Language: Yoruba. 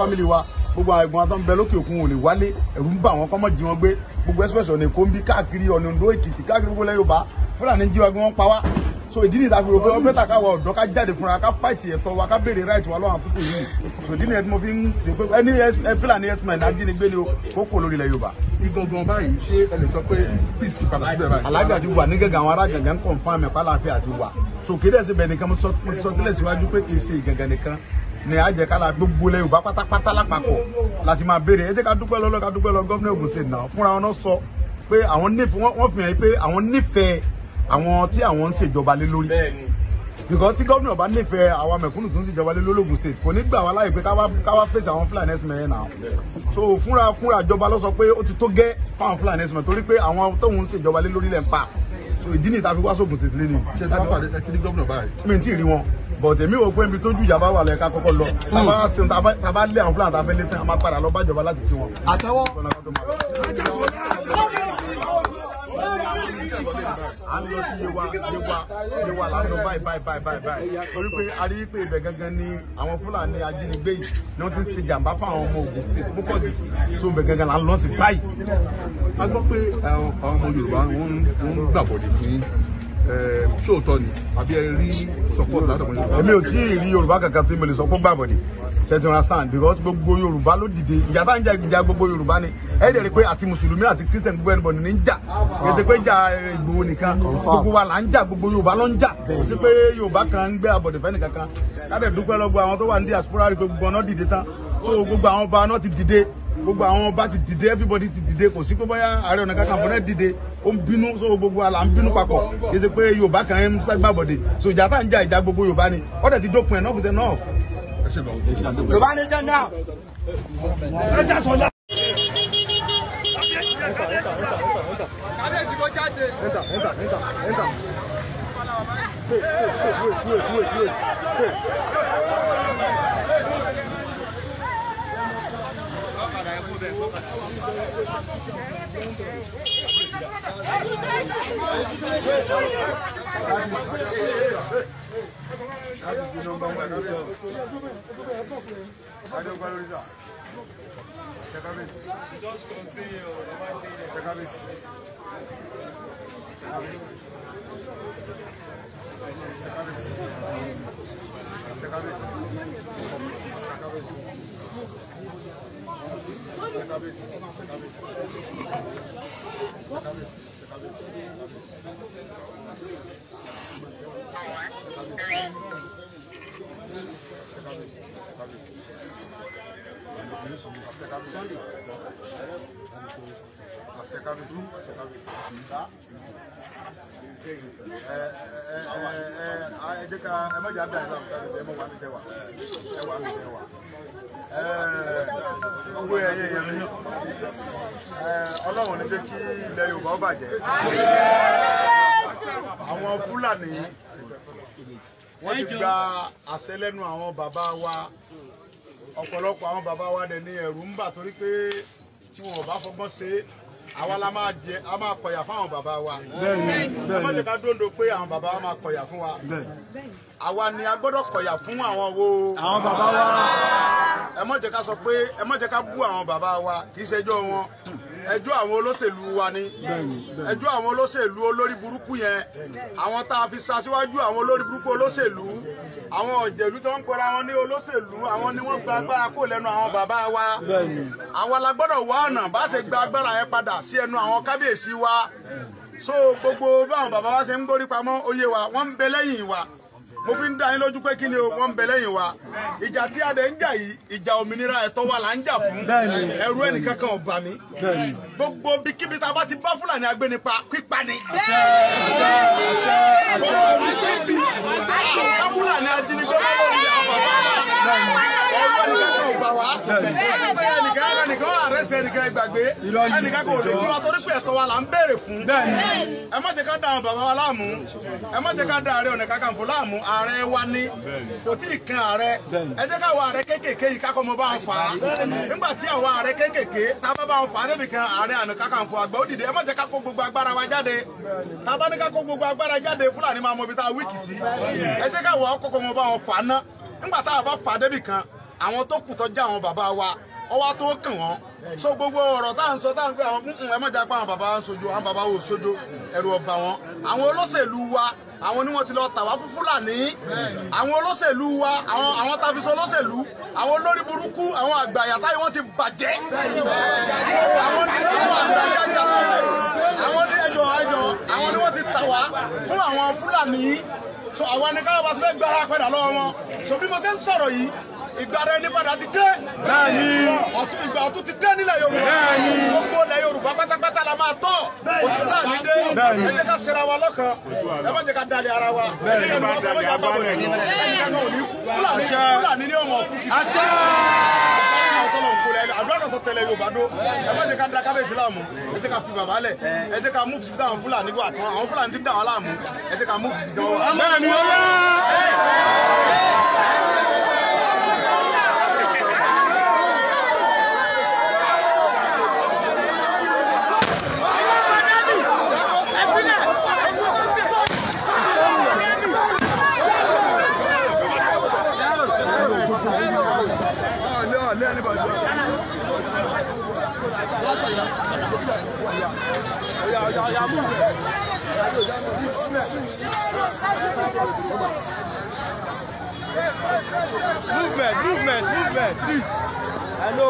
family wa. Gbogbo àwọn ẹ̀gbọ́n tó ń bẹ lókè òkun ò lè wálé, ẹ̀rù ń bà wọ́n kọ́mọ́ jí wọn gbé. Gbogbo express ọ̀nà Èkó ń bí káàkiri, ọ̀nà Oǹdó, Èkìtì, káàkiri gbogbo ilẹ̀ Yorùbá, Fúlàní jí wa gbé, wọ́n pa wá. So ìdí nìyí tá a fi rò pé ọbẹ̀ tà káwa ọ̀dọ́ ká jáde fúnra ká fight ẹ̀tọ́ wa, ká béèrè right wa lọ́wọ́ àwọn pípọ̀ yìí. So ìdí nìyẹn tí mo fi ń ṣe pé ẹni Fúlàní herdsmen ajínigbé ni ó kò lórí ilẹ̀ Yorùbá. Igangan báyìí, ṣé ẹ lè sọ pé peace ti padà síbẹ̀ báyìí? Àlàáfíà ti wà ní Gángan, àwọn ará Gángan ń confirm ẹ̀pá àlàáfíà ti wà. So kéde ẹ̀sìn bẹ̀ nìkan, mo ti sọ tẹ́lẹ̀ síwájú pé kì í ṣe Ìgàngàn nìkan ni a jẹ́ kálá, gbogbo ilẹ̀ Yorùbá pátápátá lápapọ̀ láti máa béèrè. Ẹ jẹ́ ká dúpẹ́ lọ́lọ́, ká dúpẹ́ lọ gómìnà Ògùn State náà fúnra wọn náà sọ pé àwọn nífẹ̀ẹ́, wọ́n fi hàn pé àwọn nífẹ̀ẹ́ àwọn tí àwọn ń ṣèjọba lé lórí, because tí gómìnà bá nífẹ̀ẹ́ àwọn mẹ̀kúnnù tó ń ṣèjọba lé lórí Ògùn State, kò ní gbà wá láyè pé ká wá fèsì àwọn Fúlàní herdsmen yẹn náà. So fúnra ìjọba ló sọ pé ó ti tó gẹ́ fáwọn Fúlàní herdsmen, torí pé àwọn tóun ń ṣèjọba lé lórí lẹ̀ ń pa. So ìdí nìyí tá a fi wá sóògùn State lé ní. Ṣé tí wọ́n pàdé, ẹ ti ní gómìnà báyìí? Mi tí ì rí wọn, but èmi wò pé ibi tó jù ìjàmbá wà lẹ́ka kọ́kọ́ lọ. Tàbá ṣeun, tàbá lé àwọn Fúlàní tàbá lé tán, a máa padà lọ bá ìjọba láti kí wọn. Àtẹwọ́. À ń lọ sí Yewa. Yewa, Yewa là ń lọ báyìí báyìí báyìí báyìí báyìí, torí pé a rí pé ibẹ̀ gangan ni àwọn Fúlàní ajínigbé yìí ni wọ́n ti ń ṣe jàǹbá fún àwọn ọmọ Ògùn State púpọ̀ jù. So ibẹ̀ gangan là ń lọ sí báyìí. A gbọ́ pé àwọn ọmọ Yorùbá wọ́n ń gbàbọ̀dè fún yín. Ṣóòótọ́ ni àbí ẹ rí support látọ̀dọ̀ Yorùbá? Èmi ò tí ì rí Yorùbá kankan tí mo lè sọ pé gbàbọ̀dè ṣe ti understand, because gbogbo Yorùbá ló dìde. Ìjà tá ń jà, ìjà gbogbo Yorùbá ni. Ẹ dẹ̀ rí pé àti mùsùlùmí àti Christian, gbogbo ẹnìbọ̀dì ní ń jà. Kì í ṣe pé jà Ìgbòho nìkan, gbogbo wa là ń jà, gbogbo Yorùbá ló ń jà. Kò sí pé Yorùbá kan ń gbé àbọ̀dè fẹ́ nìkankan. Ká dẹ̀ dúpẹ́ lọ́gbọ́ àwọn tó wà ní diaspora, rí pé gbogbo ọ̀nà dìde tán. So gbogbo àwọn ọba náà ti dìde, gbogbo àwọn ọba ti dìde, everybody ti dìde. Kò sí pé bóyá Ààrẹ Ọ̀nà Kakanfò náà dìde, ó ń bínú. So gbogbo wa là ń bínú papọ̀, kì í ṣe pé Yorùbá kan ń ságbàbọ̀dè. So ìjà tá ń jà, ìjà gbogbo Yorùbá ni. Ó dẹ̀ ti dópin ẹ̀ náà kò sẹ́ náà. Ẹ ṣe bọ̀. Yorùbá nation now. Kábíyèsí kò jáde. Enter, enter, enter, enter. Wait, wait, wait, wait, wait, wait, wait. That is the number one yourself. Adé Ṣẹ́kábíyèsí. Ṣẹ́kábíyèsí. Ṣẹ́kábíyèsí. Ṣẹ́kábíyèsí. Ṣẹ́kábíyèsí. Ṣẹ́kábíyèsí. Ṣẹ́kábíyèsí. Ṣẹ́kábíyèsí. Ṣẹ́kábíyèsí. Ṣẹ́kábíyèsí. Ṣẹ́kábíyèsí. Ṣẹ́kábíyèsí. Ṣẹ́kábíyèsí. Ṣẹ́kábíyèsí. Ṣẹ́kábíyèsí. Ẹ ẹ ẹ ẹ jẹ́ ká ẹ má jà dá ẹ láàmú. Kábíyèsí, ẹ mọ̀ wá mi tẹ wá, ẹ wá mi tẹ wá. Gbogbo ẹ̀yẹ yẹn mi, Ọlọ́run ní jẹ́ kí ilẹ̀ Yorùbá ó bàjẹ́. Àwọn Fúlàní wọ́n ti gba àṣẹ lẹ́nu àwọn bàbá wa. Ọ̀pọ̀lọpọ̀ àwọn bàbá wa dẹ̀ ní ẹ̀rù ń bà, torí pé tí wọn ò bá fọgbọ́n ṣe é, àwa la máa jẹ, a máa kọ̀yà fáwọn bàbá wa. Ẹ má jẹ́ ká dóńdó pé àwọn bàbá wa máa kọ̀yà fún wa. Àwa ni a gbọ́dọ̀ kọ̀yà fún àwọn wo? Àwọn bàbá wa. Ẹ má jẹ́ ká sọ pé, ẹ má jẹ́ ká bú àwọn bàbá wa. Kì í ṣe ẹjọ́ wọn, ẹjọ́ àwọn olóṣèlú wa ni, ẹjọ́ àwọn olóṣèlú olórí burúkú yẹn, àwọn tá a fi ṣaṣíwájú, àwọn olórí burúkú olóṣèlú, àwọn ọ̀jẹ̀lú tó ń pera wọn ní olóṣèlú, àwọn ni wọ́n gba agbára kó lẹ́nu àwọn bàbá wa. Àwa la gbọ́dọ̀ wá ọ̀nà bá ṣe gba agbára yẹn padà sí ẹnu àwọn kábíyèsí wa. So gbogbo báwọn bàbá wa ṣe ń gbórí pamọ́, ó yé wa, wọ́n ń bẹ lẹ́yìn wa. Mo fi ń dá yín lójú pé kí ni o, wọ́n ń bẹ lẹ́yìn wa. Ìjà tí a dẹ̀ ń jà yìí, ìjà òmìnira ẹ̀tọ́ wa là ń jà fún. Ẹ̀rù ẹnìkankan ò bà mí. Gbogbo bíkíbi tá a bá ti bá Fúlàní agbénipa, pípa ni. Gbogbo ká Fúlàní ajínigbé bá lórí àwọn bàbá wa, ẹ̀rù ẹnìkankan ò bà wá. Pé ẹnìkan ẹnìkan arrest ẹnìkan, ìgbàgbé ẹnìkan kò lè gbé wa, torí pé ẹ̀tọ́ wa là ń béèrè fún. Ẹ má jẹ́ ká da àwọn bàbá wa láàmú, ẹ má jẹ́ ká da Ààrẹ Ọ̀nà Kakanfò láàmú. Ààrẹ wa ní kò tí ì kan ààrẹ. Ẹ jẹ́ ká wọ ààrẹ kéékèèké yìí kákọ́ mọ bá wọn fà á. Nígbà tí àwọn ààrẹ kéékèèké tá a bá bá wọn fà á débi kan, Ààrẹ Ọ̀nà Kakanfò àgbà ó dìde. Ẹ má jẹ́ ká kó gbogbo agbára wa jáde. Tá a bá ní ká kó gbogbo agbára jáde, Fúlàní máa mọ ibi tá a weak sí. Ẹ jẹ́ ká wọ ọkọ̀ mọ bá wọn fà á ná. Nígbà tá a bá fà á débi kan, Àwọn tó kù tó jẹ́ àwọn bàbá wa, ọwọ́ tó kàn wọ́n. So gbogbo ọ̀rọ̀ tá à ń sọ, tá à ń pè àwọn, ẹ má jà pé àwọn bàbá ń sojo, àwọn bàbá wo sojo, ẹ̀rù ọba wọn. Àwọn olóṣèlú wa, àwọn ni wọ́n ti lọ tà wá fún Fúlàní. Àwọn olóṣèlú wa, àwọn tàbí sọ olóṣèlú, àwọn olórí burúkú, àwọn àgbàyà táyé wọ́n ti bàjẹ́. Àwọn ní àwọn àgbàyà àwọn ní ẹjọ́ ẹjọ́, àwọn ni wọ́n ti tà wá fún àwọn Fúlàní. So àwọn ni káwọn bá ṣe fẹ́ gbára padà lọ́wọ́ wọn. So bí mo ṣe ń sọ̀rọ̀ yìí, ìgbàra ẹni padà ti dé. Bẹ́ẹ̀ni. Ọ̀tún ìgbà ọ̀tún ti dé nílẹ̀ Yorùbá. Bẹ́ẹ̀ni. Gbogbo ilẹ̀ Yorùbá pátápátá la máa tọ̀. Oṣù náà ní dé. Bẹ́ẹ̀ni. Ẹ jẹ́ ká ṣera wa lọ́kàn. Ẹ má jẹ́ ká dalẹ̀ ara wa. Bẹ́ẹ̀ni. Ẹ má jẹ́ ká gbàgbọ́ ní. Ẹnìkan ò ní kú. Fúlàní Fúlàní ní ọmọ òkú kìí. Àṣẹ. Àdúrà kan tó tẹ̀lé Yorùbá dó. Ẹ má jẹ́ ká da kábíyèsí láàmú. Ẹ jẹ́ ká fi bàbá lẹ̀. Ẹ jẹ́ ká mú fìdí àwọn Fúlàní wà tán. Àwọn Fúlàní ti ń dà wá láàmú. Ẹ jẹ́ ká mú fìdí wọn wá. Bẹ́ẹ̀ni ó yá. Movement, movement, movement, please. I know.